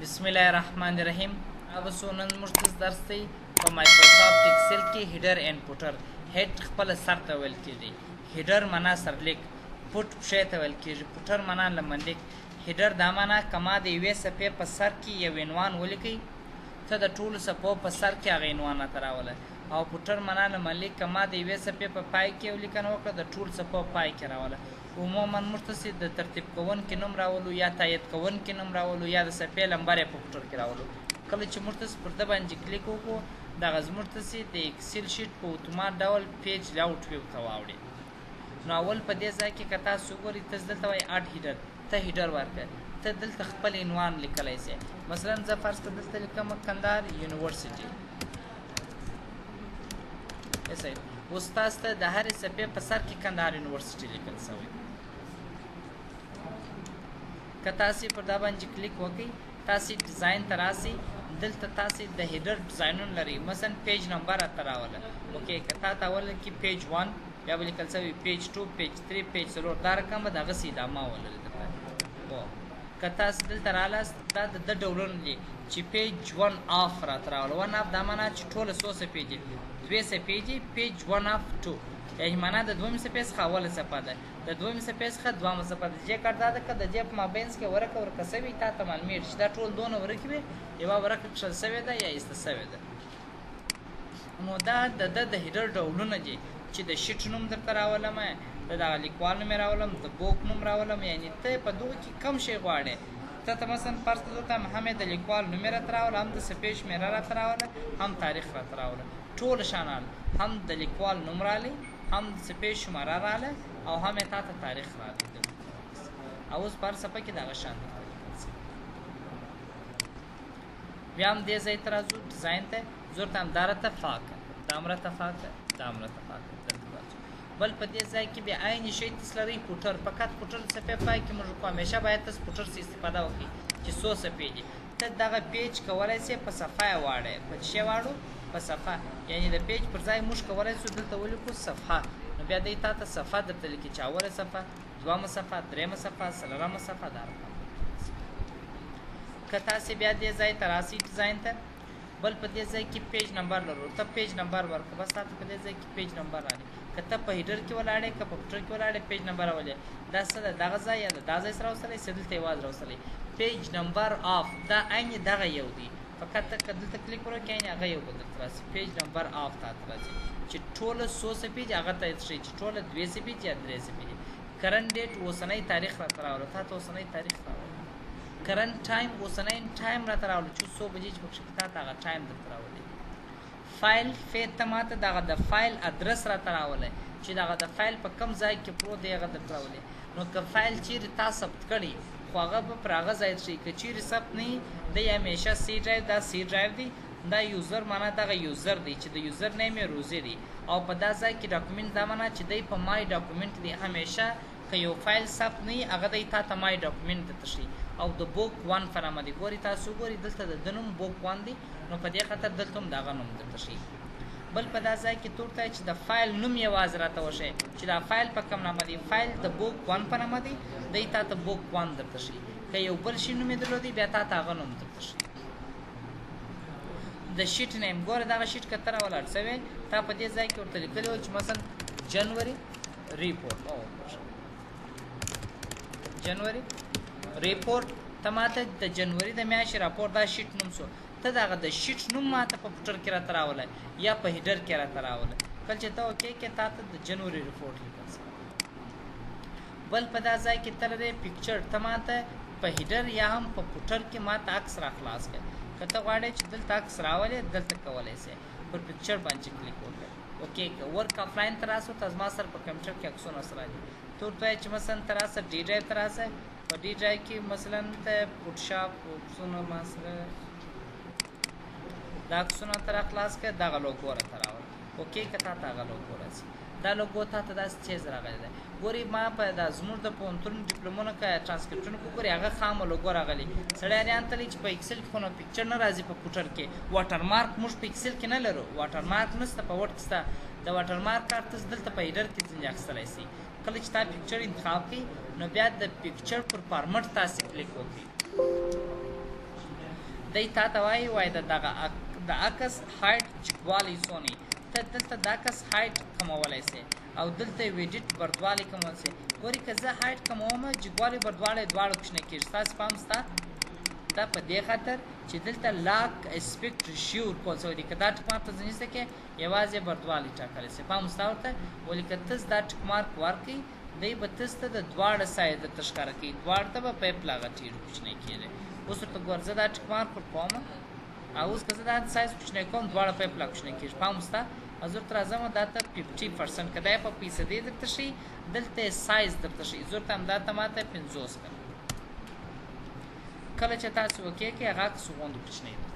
بسم الله الرحمن الرحیم. اوس نن موږ ته درس دی په Microsoft Excel کې header and footer. Head خپل سر ته ویل کېږي، header معنا سرلیک، foot پښې ته ویل کېږي، footer معنا لمنلیک. Header دا معنا که ما د یوې صفحې په سر کې یو عنوان ولیکئ، ته د ټولو صفحو په سر کې هغه عنوان راته راوله. او footer معنا لمنلیک، که ما د یوې صفحې په پای کې یو لیکنه وکړه، د ټولو صفحو پای کې راوله. عموما موږ ته د ترتیب کوونکي نوم راولو یا تایید کوونکي نوم راولو یا د صفحې لمبر یې په footer کې راولو. کله چې موږ ته پر ده باندې کلیک وکړو، دغه زموږ ته د Excel sheet په اتومات ډول page layout view ته واوړي. نو اول په دې ځای کې که تاسو وګورئ، ته دلته وایي add header، ته header ورکړه، ته دلته خپل عنوان لیکلی سې. مثلا زه فرض کړه دلته لیکم کندهار University. اوس تاسو ته د هرې صفحې په سر کې کندهار University لیکل سوی. که تاسې پر دا باندې کلیک وکړئ، تاسې design ته راسئ، دلته تاسې د header ډیزاینونه لرئ. مثلا page number راته راوله. Okay، که تا ته اول کې page 1، بیا به لیکل سوی page 2، page 3، page 4، دا رقم به دغسې ادامه ولري درته. که تاسې دلته رالاست، دا د ده ډولونه دي چې page 1 of راته راوله. 1 of دا معنا چې ټوله څو صفحې دي؟ دوې صفحې دي. Page 1 of 2 یعنې معنا د دویمې صفحې څخه اوله صفحه ده، د دویمې صفحې څخه دویمه صفحه ده. دې کار دا ده که د دې په مابینځ کې ورکه ورکه سوې، تا ته معلومېږي چې دا ټول دونه ورکې وي، یوه ورکه کښل سوې ده یا ایسته سوې ده. نو دا د ده د header ډولونه دي چې د sheet نوم درته راولم، د دغه لیکوال نوم یې راولم، د book نوم راولم. یعنې ته په دغو کې کم شی غواړې. ته ته مثلا فرض کړه دلته هم یې د لیکوال نوم یې راته راوله، هم د صفحې شمېره راته راوله، هم تاریخ راته راوله، ټول شیان راغله. هم د لیکوال نوم راغلی، هم د صفحې شماره راغله، او هم یې تا ته تاریخ راغلی. او اوس په هر صفحه کې دغه شیان درته لیکل سوي. بیا هم دې ځای ته راځو، design ته. زه ورته هم دا راته فاکه، دا هم راته فاکه، دا هم راته فاکه. دلته راځو. بل په دې ځای کې بیا عین شی تاسو لرئ footer. فقط footer د صفحې پای کې موږ کوو. همیشه باید تاسو footer څخه استفاده وکړئ چې څو صفحې دي. ته دغه page کولی سې په صفحه یې واړې. په څه شی واړو؟ په صفحه. یعنې د page پر ځای موږ کولی سو دلته ولیکو صفحه. نو بیا دی تا ته صفحه درته لیکي چې اوله صفحه، دویمه صفحه، درېیمه صفحه، څلورمه صفحه، دا رقم. که تاسې بیا دې ځای ته راسئ design ته، بل په دې ځای کې page number لرو. ته page number ورکړه، بس تا ته په دې ځای کې page number راغلی. که ته په header کې ولاړې، که په footer کې ولاړې، page number راولې. دا څه ده؟ دغه ځای یا دا ځای سره راوستلی څه دلته یوازې راوستلی. Page number of دا عین دغه یو دی، فقط ته که دلته کلیک ورکړې عین هغه یو به درته راسي. Page number of تا ته راځي چې ټوله څو صفحې دي هغه ته ښیي چې ټوله دوې صفحې دي یا درې صفحې دي. Current date اوسنی تاریخ راته راوله، تا ته اوسنی تاریخ راوله. Current time اوسنی time راته راوله چې څو بجې چې پکښې تا ته هغه time درته راولي. File path ته ماته دغه د فایل ادرس راته راولی چې دغه د فایل په کوم ځای کې پروت دی هغه درته راولي. نو که فایل چیرې تا ثبت کړي خو هغه به پر هغه ځای شي، که چیرې ثبت نه وي دی همیشه C drive، دا C drive دی، دا user معنا دغه user دی چې د user name یې روزي دی. او په دا ځای کې document دا معنا چې دی په my document دی. همیشه که یو فایل ثبت نه وي هغه دی تا ته my document درته ښیي. او د book 1 په نامه دی. ګورئ تاسو ګورئ دلته د ده نوم book 1 دی، نو په دې خاطر دلته هم د هغه نوم درته ښیي. بل په دا ځای کې تور ته چې د فایل نوم یوازې راته وښیي چې دا فایل په کوم نامه دی. فایل د book 1 په نامه دی، دی تا ته book 1 درته ښیي. که یو بل شي نوم یې درلودی بیا تا ته هغه نوم درته ښیي. د sheet name ګوره دغه sheet که ته راولاړ سوې، تا په دې ځای کې ورته لیکلي وو چې مثلا January report، او January report ته ماته د جنوري د میاشتې راپور دا sheet نوم سو. ته دغه د sheet نوم ماته په footer کې راته راولی یا په header کې راته راولی. کله چې ته okay کې تا ته د January report لیکل سوی. بل په دا ځای کې ته لرې picture، ته ماته په header یا هم په footer کې ماته عکس را خلاص کړه. که ته غواړې چې دلته عکس راولې دلته کولی سې، پر picture باندې کلیک وکړه. Okay که work offline ته راسو، ته زما سره په کمپیوټر کې عکسونه سره دي. ته ورته وایې چې مثلا ته راسه D drive ته راسه، په D drive کې مثلا ته Photoshop عکسونه ما سره دا عکسونه ته را خلاص کړه، دغه لوګو راته راوله. Okay که تا ته هغه لوګو راځي، دا لوګو تا ته داسې څیز راغلی دی. ګوري ما په دا زموږ د پوهنتون ډیپلومونه که ترانسکریپټونه وګوري هغه خامه لوګو راغلی. سړی حیران تللی چې په Excel کې خو نو picture نه راځي، په footer کې watermark موږ په Excel کې نه لرو، watermark نشته، په Word کې شته. د watermark کار تاسو دلته په header کې ځینې اخیستلی سئ. کله چې تا picture انتخاب کړئ نو بیا د picture پر format تاسې کلیک وکړئ. دی تا ته وایي وایي د دغه د عکس height جګوالی څونه، ته دلته د عکس height کمولی سې او دلته width بردوالی کمولی سې. ګورې که زه height کموم جګوالی بردوالی دواړه کوچنی کېږي. ستاسې پام سته؟ دا په دې خاطر چې دلته lock aspect ratio ورکول سوی دی. که دا tick mark ته ځنې کې یوازې بردوالی ټاکلی سي. پام ستا ورته؟ ولې که تس دا tick mark ورکړي دی به تس ته د دواړه سایز درته ښکاره کوي، دواړه ته به په پلا غټېږي کوچنی کېږي. اوس ورته ګوره زه دا tick mark ورکوم او اوس که زه دا سایز کوچنی کوم دواړه په پلا کوچنی کېږي. پام ستا؟ زه ورته راځم دا ته 50% که دا یې په فیصدۍ درته ښیي دلته یې سایز درته ښیي. زه ورته همدا ته ما ته 50 کړه. کله چې تاسو وکې کې هغه عکس غوندې کوچنی دی.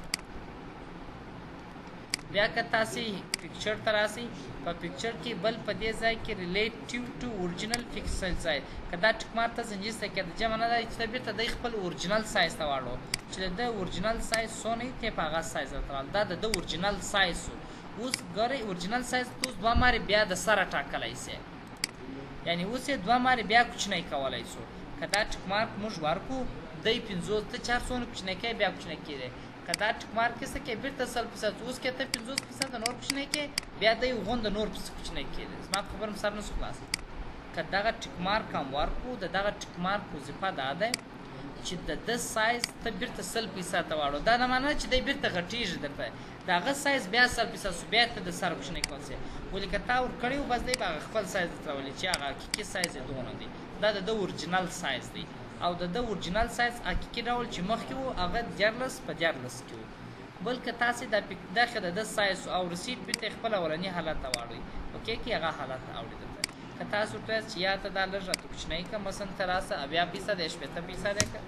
بیا که تاسې picture ته راسئ په picture کې بل په دې ځای کې relative to original pixel size، که دا tick mark ته زنجیر ته کې د جمع نه دی چې ته بېرته دی خپل original size ته واړو چې د ده original size څونه وي ته په هغه سایز راته راوړه. دا د ده original size سو. اوس ګورئ original size ته اوس دوه مارې بیا د سره ټاکلی سي، یعنې اوس یې دوه مارې بیا کوچنی کولی سو. که دا tick mark موږ ورکړو دی 50 ته چې هر څونه کوچنی کوې بیا کوچنی کېږي. که دا tick mark یې څه کې بېرته 100% اوس که ته 50% نور کوچنی کې بیا دی غونده نور پسې کوچنی کېږي. زما په خبره مې سر نه سو خلاص. که دغه tick mark هم ورکړو د دغه tick mark وظیفه دا ده چې د ده سایز ته بېرته 100% ته واړو. دا نه معنی چې دی بېرته غټېږي درته، د هغه سایز بیا 100% سو بیا ته د سره کوچنی کول سي. ولې که تا ورکړی و بس دی به هغه خپل سایز درته راولي چې هغه حقیقي سایز یې دونه دی. دا د ده original size دی او د ده original size حقیقي ډول چې مخکې و هغه 13 په 13 کې و. بل که تاسې دا ښه د ده سایز او receipt بېرته یې خپل اولني حالت ته واړوئ okay کې هغه حالت اوړي درته. که تاسو ورته وایاست چې یا ته دا لږ راته کوچنی که مثلا ته راسه 70% دی 60% دی که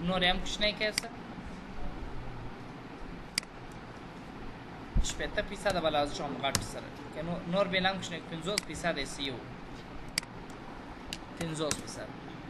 نور یې هم کوچنی که څه 60% به لازم شم غټ سره که نور به هم کوچنی 50% دی څه یو 50%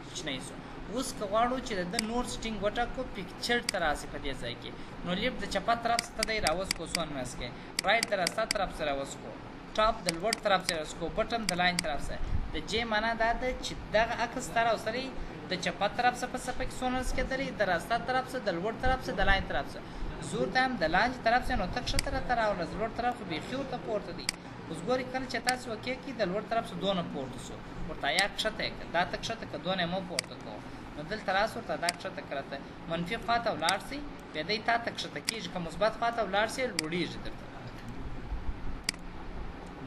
کوچنی سو. اوس که غواړو چې د ده نور setting وټاکو picture ته راسي په دې ځای کې نو left د چپه طرف څخه دی راوسکو څون مسکې، right د راسته طرف څخه راوسکو، top د لوړ طرف څخه راوسکو، bottom د لاین طرف څخه. د جې معنا دا ده چې دغه عکس ته راوستلی د چپه طرف څخه په صفحه کې څونه رسېدلی، د راسته طرف څخه، د لوړ طرف څخه، د لاین طرف څخه. زور ته هم د لاندې طرف څخه نو ته کښته راته راوله، لوړ طرف خو بیخي ورته پورته دی. اوس ګورئ کله چې تاسې وکې کې د لوړ طرف څخه دونه پورته سو ورته یا کښته یې کړه، دا ته کښته که دونه یې مه پورته کوه. نو دلته راس ورته دا کښته کړه، ته منفي خوا ته ولاړ سي بیا دی تا ته کښته کېږي، که مثبت خوا ته ولاړ سي لوړېږي درته.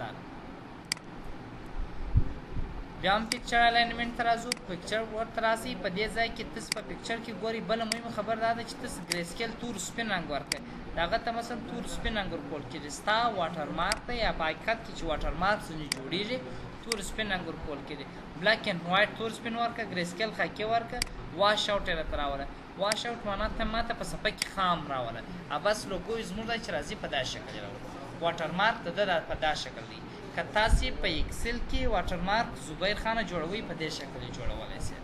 دا بیا هم picture alignment ته راځو. picture ورته راسئ په دې ځای کې تاسو په picture کې ګورئ. بله مهمه خبره دا ده چې تاسو gray scale تور سپین رنګ ورکړئ. د هغه ته مثلا تور سپین رنګ ورکول کېږي. ستا watermark دی یا په حقیقت کې چې watermark ځینې جوړېږي تور سپین رنګ ورکول کېږي. black and white تور سپین ورکړه، gray scale خاکي ورکړه، wash out یې راته راوله. wash out معنا ته ماته په صفحه کې خام راوله، بس لوګو یې زموږ دی چې راځي په دا شکل یې راوله. watermark د ده په دا شکل دی. که تاسې په Excel کې watermark زبیر خانه جوړوئ په دې شکل یې جوړولی سئ.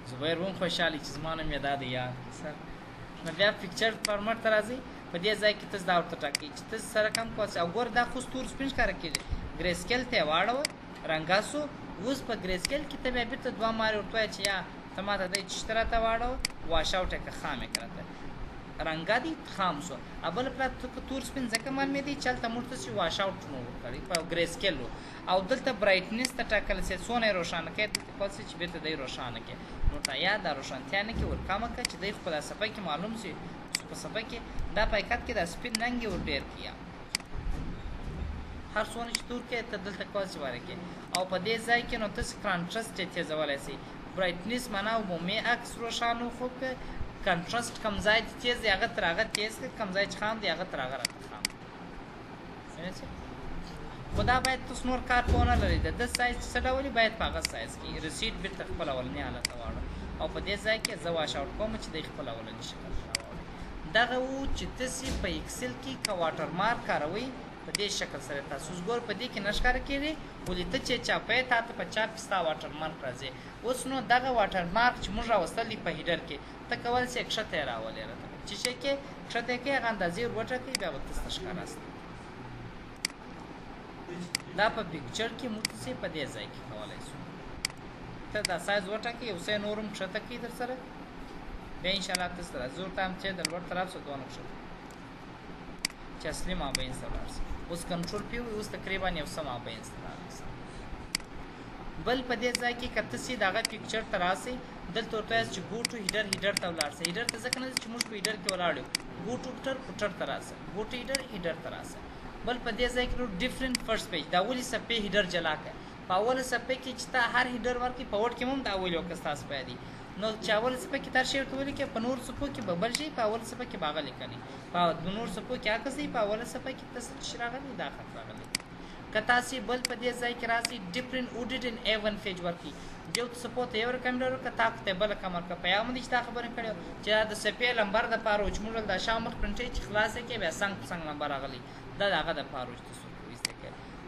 زبیر هم خوشحاله چې زما نوم یې دا دی یاد کړ. نو بیا picture format ته راځئ. په دې ځای کې تاسو دا ورته ټاکئ چې تاسو سره کم کوئ او ګوره دا خو تور سپین ښکاره کېږي. gray scale ته یې واړوه رنګه سو. اوس په gray scale کې ته بیا بېرته دوه مارې ورته وایه چې یا ته ماته دی چش ته راته واړوه، wash out یې که خام یې که راته رنګه دی خام سو. بل پلا تور سپین ځکه معلومېدی چې هلته موږ تاسې wash out نه ورکړی په gray scale و. او دلته brightness ته ټاکل سي څونه یې روښانه کړې، دلته کول سي چې بېرته دی روښانه کړې. نو ته یا دا روښانتیا نه کې ورکمه کړه چې دی خو په دا صفحه کې معلوم سي. په صفحه کې دا په حقیقت کې دا سپین رنګ یې ور ډېر کړي، هر څونه چې تور کړې ته دلته کول سي ورکړې. او په دې ځای کې نو تاسې contrast یې تېزولی سئ. brightness معنا عمومي عکس روښانه خو که contrast کم ځای چې تېز دی هغه تر هغه تېز کړه، کم ځای چې خام دی هغه تر هغه راته خام. خو دا باید تاسو نور کار پوه نه لرئ. د ده سایز چې څه ډول باید په هغه سایز کې receipt بېرته خپل اولني حالت ته واړوه. او په دې ځای کې زه wash out کوم چې دی خپل اولني شکل ته راواړوي. دغه و چې تاسې په Excel کې که watermark کاروئ په دې شکل سره تاسو اوس ګور په دې کې نه ښکاره کېږي، ولې ته چې چاپوې تا ته په چاپ کې ستا watermark راځي. اوس نو دغه watermark چې موږ راوستل دی په header کې ته کولی سې کښته یې راولې راته چې شی کې کښته یې کې هغه اندازې ور وټاکئ بیا به تاسو ته ښکاره سي. دا په picture کې موږ تاسې په دې ځای کې کولی سو. ته دا سایز وټاکې یو څه نور هم کښته کړي در سره. بیا ان شاء الله ته سره زور ته هم چې د لوړ طرف څخه دونه کښته چې اصلي مابین سره لاړ سي. اوس control P اوس تقریبا یو څه مابین سره راغلی. بل په دې ځای کې که ته سي دغه picture ته راسئ، دلته ورته وایاست چې go to header، header ته ولاړ سه. Header ته ځکه نه ځي چې موږ په header کې ولاړ یو. Go to footer، footer ته راسه. Go to header، header ته راسه. بل په دې ځای کې different first page، د اولې صفحې header جلا کړه. په اوله صفحه کې چې تا هر header ورکړي، په Word کې هم د اول یو که ستاسو په یاد، نو چې اول صفحه کې تر شی ورته ولیکې، په نور صفحو کې به بل شي. په اول صفحه کې به هغه لیکنې، په نور صفحو کې عکس دی. په اوله صفحه کې ته څه راغلی، دا خط راغلی. که تاسو بل په دې ځای کې راځي، different odd and even page ورکړي، یو صفحو ته یو رقم ورکړه، تا ته بل رقم ورکړه. په یاد مې چې تا خبره کړې چې د صفحې لمبر د پاره چې موږ د شا مخ پرنټې چې خلاصې کې بیا څنګ په څنګ لمبر راغلی، دا د هغه د پاره چې تاسو کوی.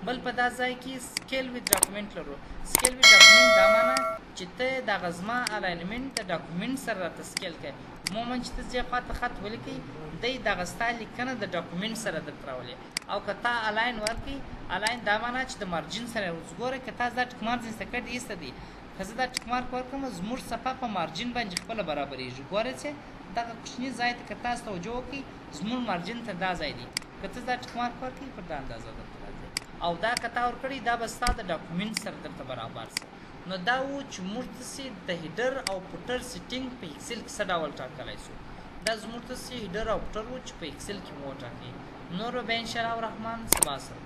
بل په دا ځای کې scale with document لرو. Scale with document دا معنا چې ته د غزما alignment د document سره راته scale کړې. مومن چې ته ځې خواته خط ولیکې، دی دغه ستا لیکنه د document سره درته راولي. او که تا align ورکړي، align دا معنا چې د margin سره. اوس ګوره، که تا دا tick mark ځینې کړ ایسته دی، که زه دا tick mark ورکړم، زموږ صفحه په margin باندې خپله برابرېږي. ګوره چې دغه کوچني ځای ته که تاسو توجه وکړئ، زموږ margin ته دا ځای دی. که ته دا tick mark ورکړې، پر دا اندازه درته راځي. او دا که تا ورکړي، دا به ستا د document سره درته برابر سي. نو دا و چې موږ تاسې د header او footer setting په Excel کې څه ډول ټاکلی سو. دا زموږ تاسې header او footer و چې په Excel کې مو وټاکي. نور به بیا انشاءالله الرحمن سبا سره.